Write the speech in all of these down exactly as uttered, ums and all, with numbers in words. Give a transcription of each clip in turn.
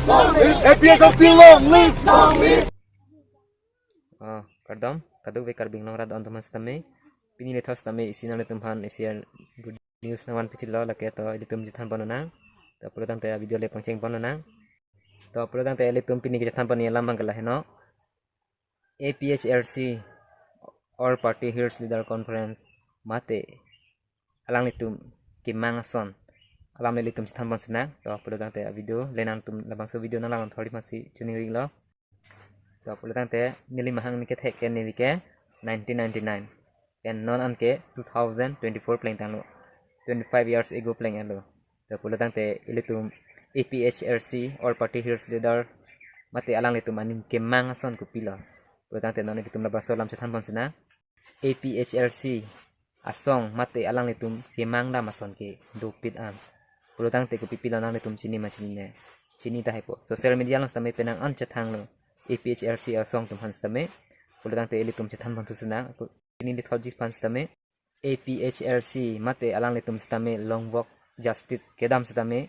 A P H L C long live! Oh, kardom, kadokave Karbi Anglong arat atum aphan sitame, pini lethot sitame isi nanglitum aphan isi news nangvan pichilo, lake to ilitum chethan pon nang. To pulotangte video le pangcheng pon nang. To pulotangte ilitum pini kechethan pon alam abang ke laheno. A P H L C, All Party Hills Leader Conference, mate alanglitum kemang ason alam le ilitum chethan pon sinang. To pulotangte video le nangtum labangso video nanglang thori masi chuning ring lo. To pulotangte neli mahang ni kethek ke neli ke nineteen ninety-nine. Pen non an ke two thousand twenty-four pleng tanglo. Twenty-five years ago pleng elo. To pulotangte ilitum A P H L C, All Party Hills Leader, mate alanglitum aning kemang ason kopilo. Pulotangte non ilitum labangso alam chethan pon sinang. A P H L C asong mate alanglitum kemang dam ason ke dopik an. Pulotangte kopipilo nanglitum chini ma chinine? Chini tahai po. Social media along sitame penang an chethanglo A P H L C asong atum aphan sitame. Pulotangte ilitum chethan pon thu sinang. Pini lethotji aphan sitame A P H L C mate alanglitum sitame long walk justice kedam sitame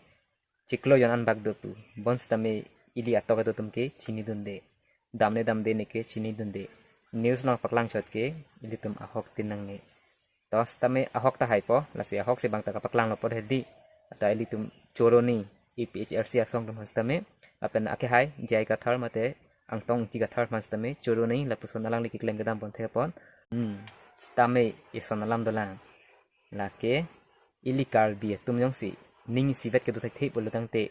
chiklo jon an bak do pu. Bonsitame ili atok kedo atum ke chinidunde. Damne damde ne ke chinidunde. News along paklang chot ke ilitum ahok tin nangne. To sitame ahok tahai po, lasi ahok si bang ta kapaklanglo po hedi. Ata ilitum choro ni A P H L C asong atum aphan sitame, lapen akehai J I Kathar mate Angtong Ingti Kathar aphan sitame choro ni lapuson alangli keklem kedam pon thek pon. Hmm, sitame ison alam dolang. Lake ili Karbi atum jongsi ning isivet kedo thekthe pulotangte,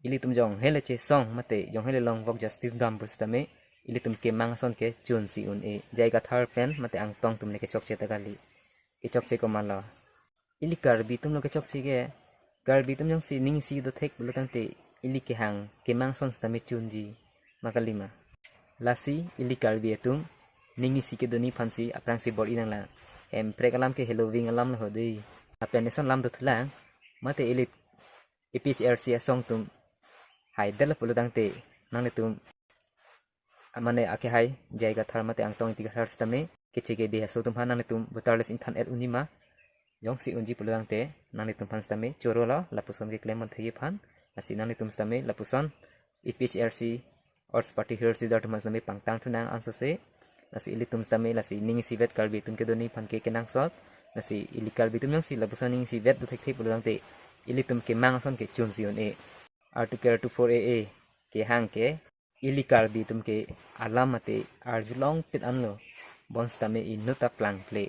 ilitum jong hele chesong mate jong hele long walk justice dam pusitame, ilitum kemang ason ke chunsi un-e. J I Kathar pen mate Angtong atum le kechokche ta kali. Kechokche komatlo? Ili Karbi atum lo kechokche ke. Karbi atum jongsi ning isi do thek pulotangte, ili kehang kemang ason sitame chunji ma kalima? Lasi ili Karbi atum ning isi kedo ni aphansi aphrangsi bor-i nanglang. Hemprek alam ke heloving alam lo ho dei. Lapen ison alam dothulang. Mate ili A P H L C asong atum haidetlo pulotangte, nanglitum, mane akehai J I Kathar mate Angtong Ingti Kathar sitame kechekebe aso atum aphan nanglitum voter list ingthan et unji ma? Jongsi unji pulotangte nanglitum aphan sitame chorolo, lapuson keklem pon thekji aphan. Lasi nanglitum sitame lapuson A P H L C, All Party Hills Leader atum aphan sitame pangtang thunang ansose. Lasi ilitum sitame lasi ning isivet Karbi atum kedo ni aphan ke kenangsot. Lasi ili Karbi atum jongsi lapuson ning isivet do thekthe pulotangte, ilitum kemang ason ke chunsi un-e. Article two four A A kehang ke ili Karbi atum ke alam mate arjulongpik anlo. Bonsitame inut ta plangple.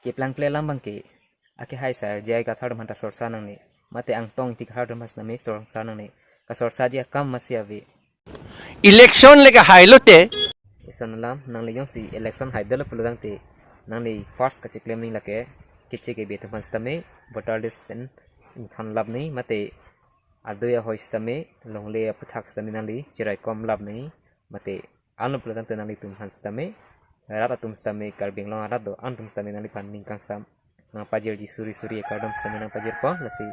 Keplangple alam abang ke, akehai sar J I Kathar atum aphan ta sorsa nangne, mate Angtong Ingti Kathar atum aphan sitame sorsa nangne. Kasorsaji akam masi ave. Election le ke hailote. Ison alam, nangli jongsi election haidetlo pulotangte, nangli first kacheklem ni lake kechekebe atum aphan sitame voter list pen ingthan lap ni, mate adoi ahoi sitame, longle aputhak sitame nangli cheraikom lap ni, mate anlo pulotangte nanglitum aphan sitame, rat atum sitame, Karbi Anglong arat do-an atum sitame nangliphan ning kangsam nangpajirji, suri suri akardom sitame nangpajir pon, lasi.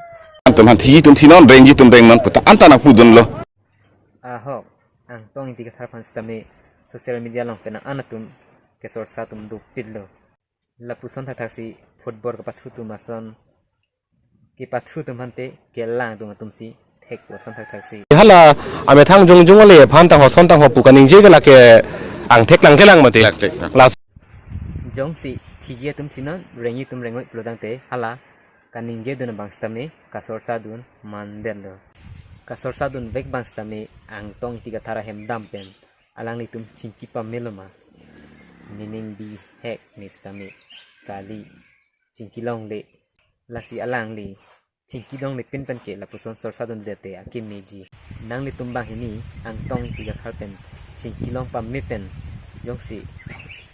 Atum aphan thiji atum thinon, rengji atum rengnon puta anta nangpudunlo. Ahok, Angtong Ingti Kathar aphan sitame social media along penang an atum kesorsa atum dopiklo. Lapuson thakthaksi football kapathu atum ason, kepathu atum aphante kelang atum atumsi thekpo ason thakthaksi. Hala amethang jongjong ale aphan tangho son tangho pu kaningje ke lake angthek lang kelang mate. Lang thek lang. Lasi jongsi thiji atum thinon, rengji atum rengnon pulotangte hala kaningjedun abang sitame kasorsadun mandetlo. Kasorsadun vek abang sitame Angtong Ingti Kathar ahem dam pen alanglitum chingki pamelo ma? Nening bihek ni sitame kali, chingki longle. Lasi alangli chingki longle pin pen ke lapuson sorsadunde te akemeji. Nanglitum banghini Angtong Ingti Kathar pen chingki long pame pen jongsi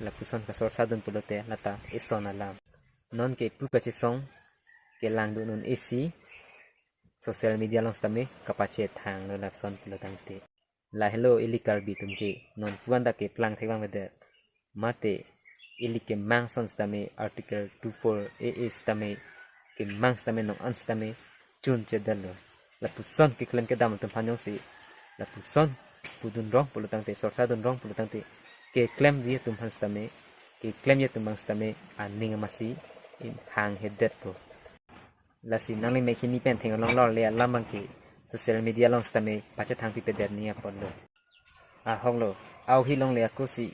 lapuson kasorsadun pulote lata ison alam. Non ke pu kachesong kelangdun un-e si social media along sitame kapachethanglo lapuson pulotangte. Lahelo ili Karbi atum ke, non pu-an ta keplang thek abang avedet. Mate ili kemang ason sitame Article two four A A sitame kemang sitame nong an sitame chunchedetlo. Lapuson keklem kedam atum aphan jongsi lapuson pudun rong pulotangte, sorsadun rong pulotangte, keklemji atum aphan sitame, keklemji atum abang sitame aning amasi inghang hedetpo. Lasi nangli mekhini pen theng along lorle alam abang ke social media along sitame pachethang pipedet ni apotlo. Ahoklo, auhi longle ako si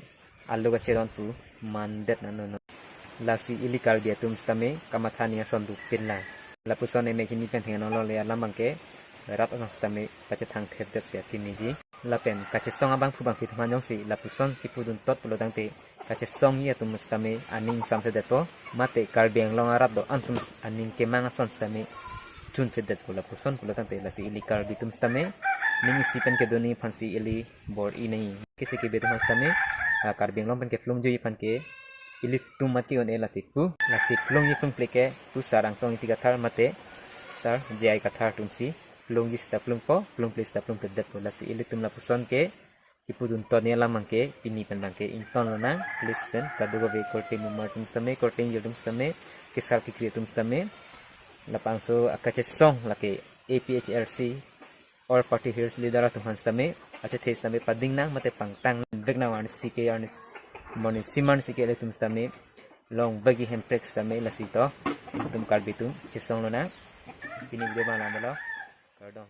alo kacheron pu mandet nanono. Lasi ili Karbi atum sitame kamatha ni ason dopinlang. Lapuson emek hini pen thengno lole alam abangke rat along sitame pachethang thepdet si akimi ji. Lapen kachesong abangphu bangphi atum aphan jongsi lapuson kipudun tot pulo tangte kachesongji atum sitame aning samsedetpo, mate Karbi Anglong arat do-an atum aning kemang ason sitame chunchedetpo lapuson pulo tangte. Lasi ili Karbi atum sitame ning isi pen kedo ni aphansi ili bor-i nangji. Keche kebe atum aphan sitame, ah, Karbi Anglong pen keplung juji aphan ke ilitum mati on-e lasi pu. Lasi plungji plungple ke pu Sar Angtong Ingti Kathar mate Sar J I Kathar atumsi plungji sita plungpo, plungple sita plungpedetpo. Lasi ilitum lapuson ke kipudun tot ni alam abangke pini pen abangke ingtonlonang. Please pen kadokave korte mumar atum sitame, korte ingjir atum sitame, kesar kekri atum sitame, labangso akachesong lake A P H L C, All Party Hills Leader atum aphan sitame achethe sitame padingnang mate pangtang vek nang, arnisi ke, arnisi, arnisi marnisi ke ilitum sitame longvekji hemprek sitame. Lasi to, ilitum Karbi atum chesonglonang. Pini video abang la-an lo. Kardom.